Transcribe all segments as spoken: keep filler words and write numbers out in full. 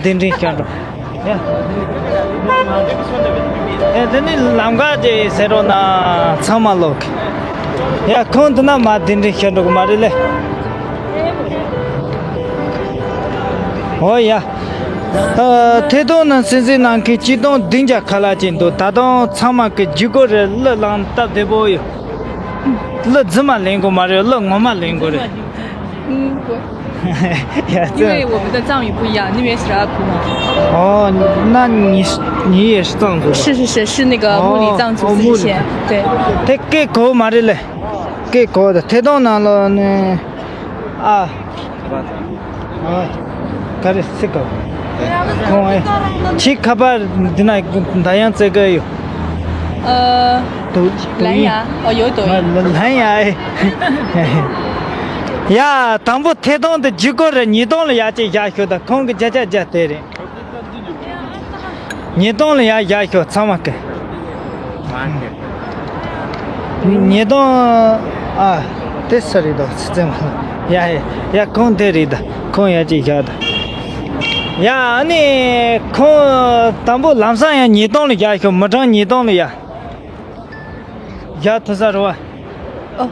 གདན་འདྲེན་བྱ་འགྲོ། ཡ། ཡ་དེ་ནི་ལམ་ཁ་ཅིག་ཟེར་རོགས་གནང་། ཚང་མ་ལོག་ཡ་ཁོང་དེ་ན་མ་གདན་འདྲེན་བྱ་འགྲོ་གི་མ་རེད་ལེ། ཨོ་ཡ། ཨ། ཐད་གཏོང་ནང་གསན་གཟིགས་གནང་མཁན་ཆིག་སྟོང་བདུན་བརྒྱ་ཁ་ལག་ཅིག་འདུག་ད་དུང་ཚང་མ་གི་ལྗིད་ཁོག་རེད། གླུ་བླངས་སྟབས་བདེ་པོ་ཡོད། གླུ་རྫུན་མ་ལེན་དགོས་མ་རེད། གླུ་ངོ་མ་ལེན་དགོས་རེད། 嗯，不，因为我们的藏语不一样，那边是阿普嘛。哦，那你是你也是藏族的？是是是，是那个木里藏族自治县，对。 དེ་སྐད་གོ་མ་རེད་ལེ། སྐད་གོ་ད་ཐད་གཏོང་ནང་ལོགས་ནས། ཨ། ཨ། ག་རེ་སི་ཀ་ཁོང་ཨེ། ཁྱི་ཁ་པར་འདི་ན་ད་ཡང་བཙལ་གི་ཡོད། 呃，蓝牙，哦，有抖音。 ལན་ཡ་ཨེ། ཡ། དང་པོ་ཐད་གཏོང་དེ་ལྗིད་ཁོག་རེད། ཉིས་སྟོང་ལ་ཡ་ཅིག་བཞག་ཤོག་ད་ཁོང་གི་བརྒྱ་ཆ་བརྒྱ་དེ་རེད། ཉིས་སྟོང་ལ་ཡ་བཞག་ཤོག་ཚང་མ་གི། ཉིས་སྟོང་། ཨ། དེ་སུ་རེད་དོ་ཚི་ཚེ་མ། ཡ་ཡ་ཡ་ཁོང་དེ་རེད་ད། ཁོང་ཡ་ཅིག་བཞག་ད། ཡ་ཨ་ནི་ཁོང་དང་པོ་ལམ་སང་ཡ་ཉིས་སྟོང་ལ་བཞག་ཤོག་མི་གྲངས་ཉིས་སྟོང་ལ་ཡ། བཞག་ཐུབ་ས་རེད་བ། 哦，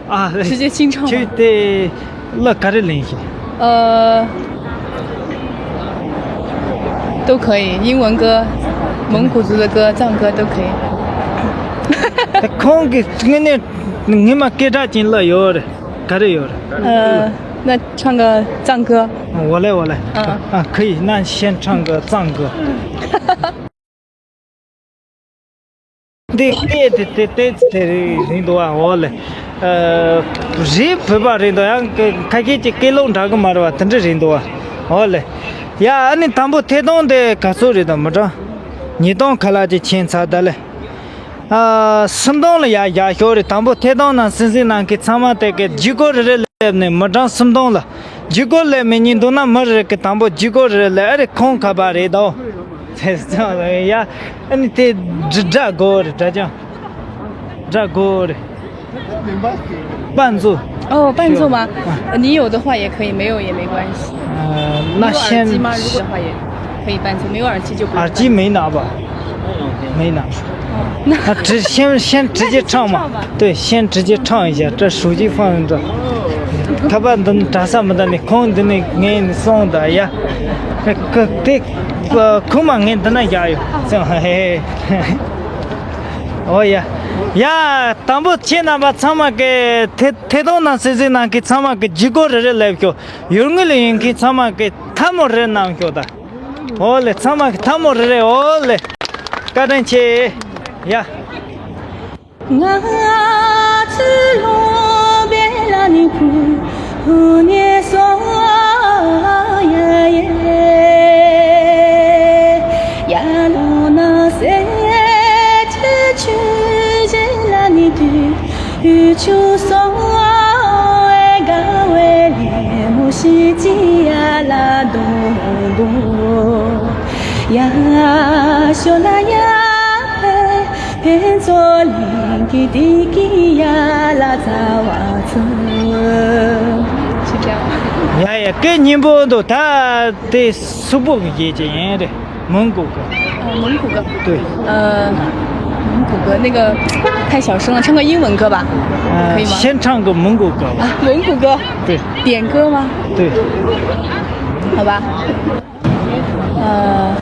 ཨ། 直接清唱吗？ ཁྱོད་དེ་གླུ་ག་རེ་ལེན་ཤེས། 呃， 都可以，英文歌、蒙古族的歌、藏歌都可以。 ད་ཁོང་གི་དངོས་གནས་ངེས་མ་སྐད་གྲགས་ཅན་གླུ་ཡོད་རེད། ག་རེ་ཡོད་རེད། 呃，那唱个藏歌。 我来我来。嗯。 啊，可以，那先唱个藏歌。 འདི་སྐད་དེ་དེ་དེ་དེ་རེད་འདུག་ཨ། འོ་ལེ། ཨ། རེད་བོད་པ་རེད་འདུག་ཡང་ཁ་ཁ་ཤས་ཀྱི་སྐད་ལོག་འདྲ་གི་མ་རེད་བ། དེ་འདྲ་རེད་འདུག་ཨ། འོ་ལེ། ཡ་ཨ་ནི་དང་པོ་ཐད་གཏོང་དེ་ག་ཚོད་རེད་དམ་མི་གྲངས། ཉིས་སྟོང་ཁ་ལག་ཅིག་ཕྱིན་ཚར་ད་ལེ། ཨ། སུམ་སྟོང་ལ་ཡ་བཞག་ཤོག་རེད། དང་པོ་ཐད་གཏོང་ནང་གསན་གཟིགས་གནང་མཁན་ཚང་མ་དེ་གའི་ལྗིད་ཁོག་རེ་རེ་སླེབས་ནས་མི་གྲངས་སུམ་སྟོང་ལ། ལྗིད་ཁོག་སླེབས་མེད་ཉིན་འདུག་ན་མི་རེ་རེ་གི་དང་པོ་ལྗིད་ཁོག་རེ་རེ་སླེབས། ཨ་རེ་ཁོང་ཁ་པར་རེད་དོ། ཚེ་སང་ལ་ཡ། ཨ་ནི་དེ་སྒྲ་དགོས་རེད། སྒྲ་ཅང་སྒྲ་དགོས་རེད། 伴奏。 哦，伴奏吗？呃，你有的话也可以，没有也没关系。 呃，你有耳机吗？那先如果的话也可以伴奏，没有耳机就不用。耳机没拿吧？没拿。那啊，直先先直接唱嘛。那就先唱吧。对，先直接唱一下，这手机放着。ཁ་པར་འདི་ནི་གྲྭ་ས་མི་འདི་ནི་ཁོང་འདི་ནི་ངས་ནི་སོང་ད་ཡ། ཁ་དེ་ཁུག་མ་ངས་འདི་ན་བཞག་ཡོད་ཙང་། ཧེ་ཧེ། ཨོ་ཡ། ཡ། དང་པོ་ཁྱེད་རྣམ་པ་ཚང་མ་གི་ཐད་ཐད་གཏོང་ནང་གསན་གཟིགས་གནང་མཁན་ཚང་མ་གི་ལྗིད་ཁོག་རེ་རེ་སླེབས་ཤོག་ཡུལ་དངོས་ལ་ཡོད་མཁན་ཚང་མ་གི་ཐལ་མོ་རེ་གནང་ཤོག་ད། ཨོ་ལེ། ཚང་མ་གི་ཐལ་མོ་རེ་རེ། ཨོ་ལེ། བཀའ་དྲིན་ཆེ། ཡ། ཡ་ཡ། སྐད་སྙན་པོ་འདུག་ད་དེ་སུ་པོ་གི་སྐད་ཅིག་ཡིན་རེད། 蒙古歌。 哦，蒙古歌。对。呃，蒙古歌那个太小声了，唱个英文歌吧，可以吗？先唱个蒙古歌吧。啊，蒙古歌。对。点歌吗？对。好吧。呃。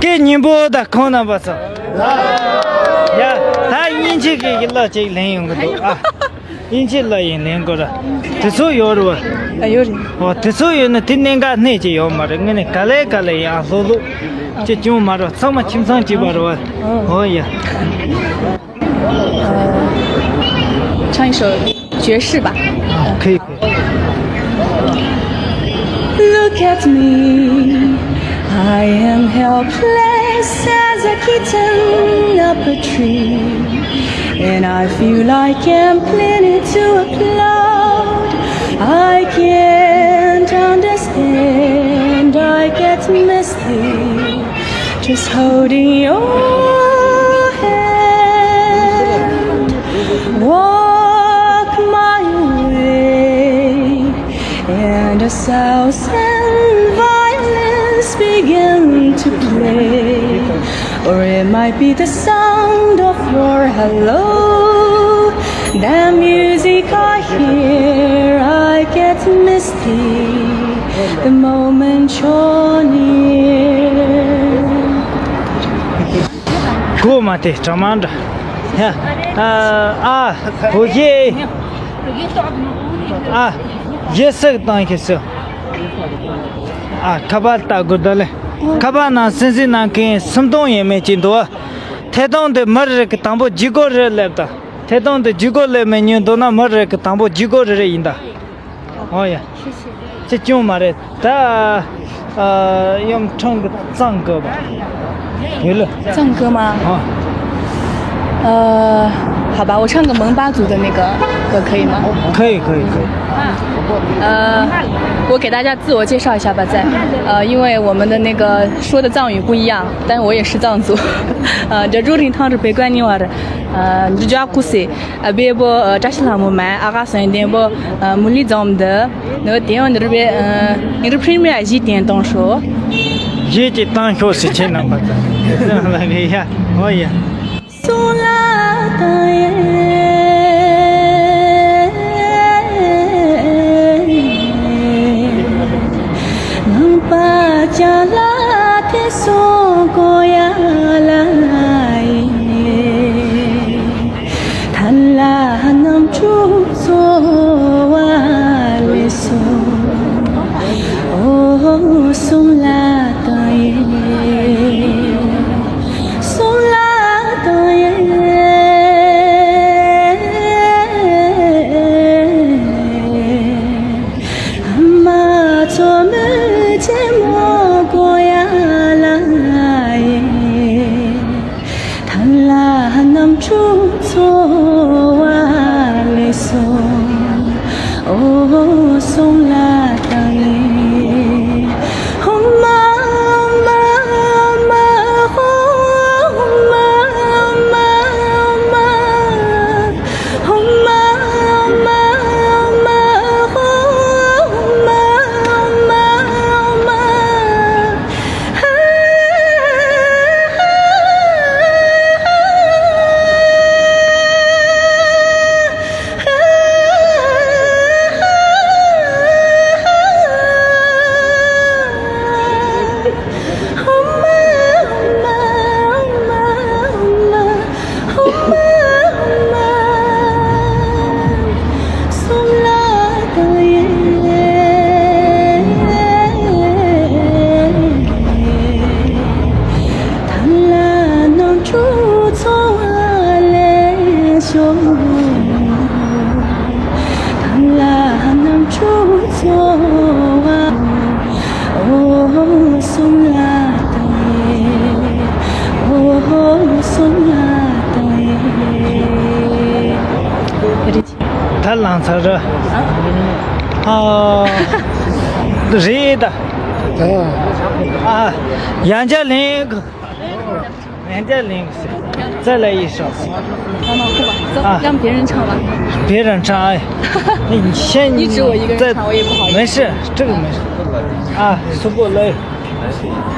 སྐད་སྙན་པོ་ད་ཁོང་རྣམ་པ་ཚོ། ཡ། ད་དབྱིན་ཇི་གི་གླུ་ཅིག་ལེན་ཡོང་གི་འདུག་ཨ། དབྱིན་ཇི་གླུ་ཡིན་ལེན་དགོས་ར། དེ་ཚོ་ཡོད་རེད་བ། ཨ། ཡོད་རེད། ཨོ། དེ་ཚོ་ཡོད་ན་དེ་གནད་འགག་སྣེ་གཅིག་ཡོད་མ་རེད། ངས་ནི་ག་ལེ་ག་ལེ་ཡང་ལྷོད་ལྷོད་ཅིག་བྱུང་མ་རེད། ཚང་མ་ཁྱིམ་ཚང་གཅིག་པ་རེད་བ། ཨོ་ཡ། 唱一首爵士吧。 ཨ། 可以，可以。 Look at me, I am helpless as a kitten up a tree, and I feel like I'm clinging to a cloud. I can't understand, I get misty, just holding your hand. Walk my way, and a thousand violins begin to play. Or it might be the sound of your hello. The music I hear, I get misty the moment you're near. 过嘛的，怎么着？呀，呃，啊，我也，啊，也是当一些。 ཨ། ཁ་པར་ལྟ་དགོས་ད་ལེ། ཁ་པར་ནང་སེམས་སེམས་ནང་གི་སུམ་སྟོང་ཡས་མས་ཅིག་འདུག་བ། ཐད་གཏོང་དེ་མི་རེ་གི་དང་པོ་ལྗིད་ཁོག་རེ་སླེབས་ད། ཐད་གཏོང་དེ་ལྗིད་ཁོག་སླེབས་མེད་ཉོས་འདུག་ན་མི་རེ་གི་དང་པོ་ལྗིད་ཁོག་རེ་རེ་ཡིན་ད། ཨོ་ཡ། ཅི་ཅུང་མ་རེད་ད། ཨ། 要唱个藏歌吧。 有了。藏歌吗？啊。呃，好吧，我唱个蒙巴族的那个歌可以吗？可以，可以，可以。呃，我给大家自我介绍一下吧，在，呃，因为我们的那个说的藏语不一样，但是我也是藏族。呃，叫朱林汤是北关尼瓦的，呃，你就叫古西。 ཨ་བའི་བོ་བཀྲ་ཤིས་ལྷ་མོ་མ། ཨ་ག་སོན་ལྡན་བོ་མུ་ལི་འཛོམས་འདི། ནི་དེ་ཡང་འདིར་བའི་ངེད་རུ་ཕྲེང་མེ་གཞིས་བསྟན་གཏོང་ཤོག་གཞིས་ཀྱི་གཏོང་ཤོག་ཟེར་ཁྱེད་རྣམ་པ་ཚོ་ལ་ཡ། ཨོ་ཡ། སོང་ལ་དང་ཡེ། ནང་པ་ཅ་ལག་དེ་སོང་གོ་ཡ་ལ་ཡེ། ཐ་ལ་རྣམ་འཕྲུལ་འཚོ་བ་ལས་སོ། ཨོ་སོང་ལ་དང་ཡེ། སོང་ལ་དང་ཡེ། ཨ་མ་ཚོ་མི་ཆེན་མོ་གོ་ཡ་ལ་ཡེ། ཐ་ལ་རྣམ་འཕྲུལ་འཚོ་བ་ལས་སོ། ཨོ་སོང་ལ་དང་ཡེ། ཧོ་མ་མ་མ་ཧོ་མ་མ་མ། ཧོ་མ་མ་མ་ཧོ་མ་མ་མ། ཧོ་མ་མ་མ་མ། ཧོ་མ་མ། སོང་ལ་དང་ཡེ། ཐ་ལ་རྣམ་འཕྲུལ་འཚོ་བ་ལས་བྱུང་། ཐ་ལ་རྣམ་འཕྲུལ་འཚོ་བ། ཨོ་སོང་ལ་དང་ཡེ། ཨོ་སོང་ལ་དང་ཡེ། ད་ལང་ཚར་ར། ཨ། རེད་ད། ཨ། ཡང་བསྐྱར་ལེན། 人家领事，再来一首。啊，让别人唱吧。别人唱，哎，你先，你指我一个人唱，我也不好意思。没事，这个没事。啊，苏布勒，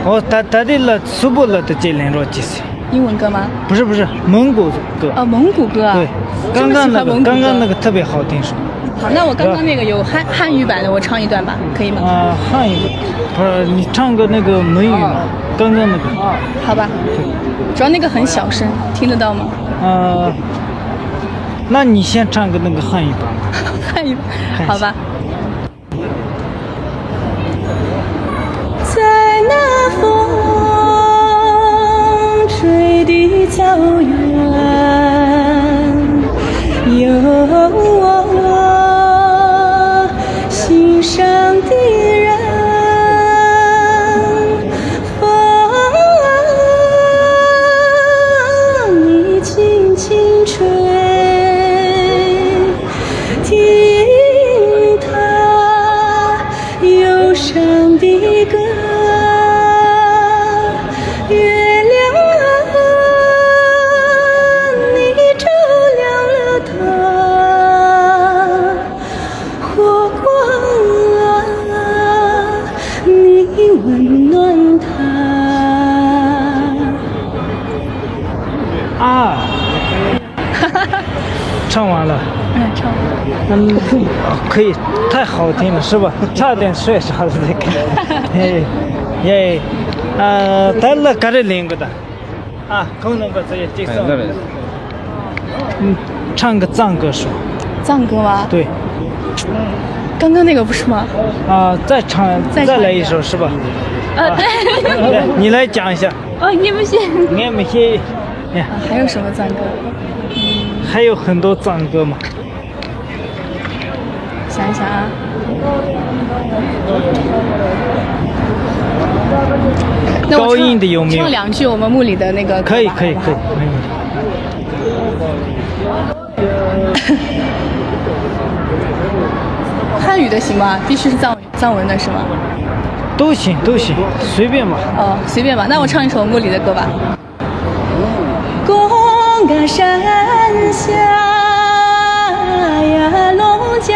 我他他的了，苏布勒的这连着几次。英文歌吗？不是不是，蒙古歌。哦，蒙古歌啊。对，刚刚那个，刚刚那个特别好听，是吧？ 好，那我刚刚那个有汉汉语版的，我唱一段吧，可以吗？啊，汉语，不是，你唱个那个蒙语嘛，刚刚那个。好吧，主要那个很小声，听得到吗？啊，那你先唱个那个汉语版吧。好吧。在那风吹的草原，有我心上的人。风啊，你轻轻吹，听它 忧伤的歌，月亮啊，你照亮了它，火光啊，你温暖它。啊。 唱完了。嗯，唱完了。嗯，可以，太好听了，是吧？差点睡着了，这个。哎，耶，呃，得了，搿个领个的。啊，空能把这些接上。哎，那里。嗯，唱个藏歌是吧？藏歌吗？对。刚刚那个不是吗？啊，再唱，再唱一遍。再来一首是吧？啊，啊，对。你来讲一下。哦，你不行。你也没写。 啊，还有什么藏歌？还有很多藏歌嘛。想一想啊。那我唱，高音的有没有？唱两句我们墓里的那个歌吧，可以，可以，好不好？可以，没问题。汉语的行吗？必须是藏语，藏文的是吗？都行，都行，随便吧。哦，随便吧。那我唱一首墓里的歌吧。 公家山下呀，龙江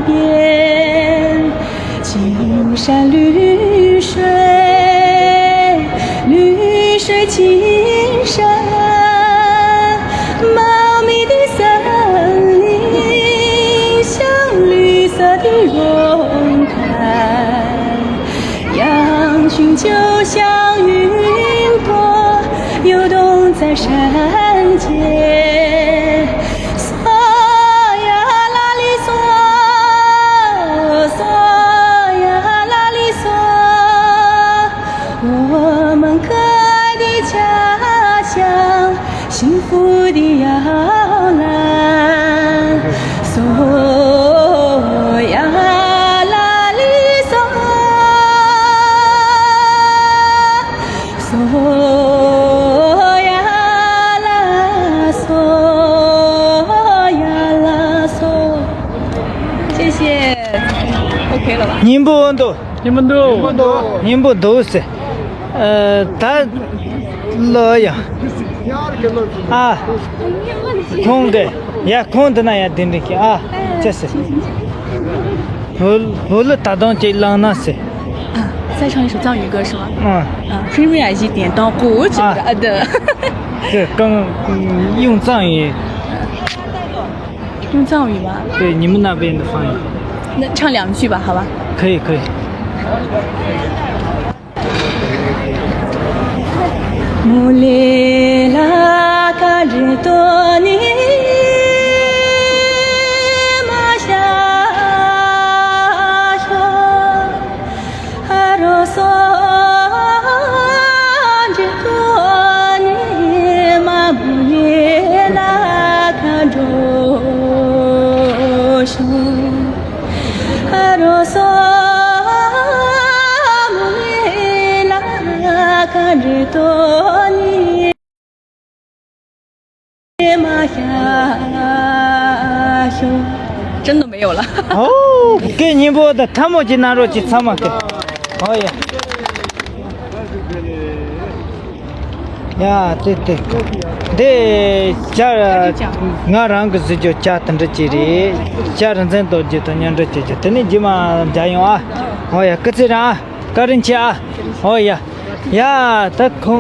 边，青山绿水，绿水青山，茂密的森林，像绿色的绒毯。 羊群就像云朵，游动在山间。嗦呀啦哩嗦，嗦呀啦哩嗦，我们可爱的家乡。 幸福的摇篮，嗦呀啦哩嗦，嗦呀啦嗦呀啦嗦。谢谢。OK了吧？ སྙིང་པོ་འདུག་སྙིང་པོ་འདུག་སྙིང་པོ་འདུག་ཟེར། ཨ། ད་ལོ་ཡ། ཨ། ཁོང་གི། ཡ། ཁོང་འདི་ན་ཡ། དེ་འདྲ་གི། ཨ། ཅི་ཟེར། བུ། བུ་ལི་ད་དུང་ཅིག་བླངས་ན་ཟེར།啊，再唱一首藏语歌是吗？嗯。啊，黑瑞尔一点当过，这个啊的。这刚用藏语。用藏语吗？对，你们那边的方言。那唱两句吧，好吧？可以，可以。 真的没有了。ཨོ། སྐད་སྙན་པོ་དང་ཐལ་མོ་གཅིག་གནང་རོགས་གྱིས། ཚང་མ་སྐད། ཨོ་ཡ། ཡ། དེ་དེ། འདི་ཇ། ང་རང་གི་བཟོས་རྒྱུ་ཇ་དེ་འདྲ་ཅིག་རེད། ཇ་རིན་ཆེན་རྡོ་རྗེ་དང་མཉམ་འབྲེལ་བྱེད་རྒྱུ། དེ་ནས་རྗེས་མ་མཇལ་ཡོང་ཨ། ཨོ་ཡ། སྐུ་ཚེ་རིང་ཨ། བཀའ་དྲིན་ཆེ་ཨ། ཨོ་ཡ། ཡ། ད་ཁོང་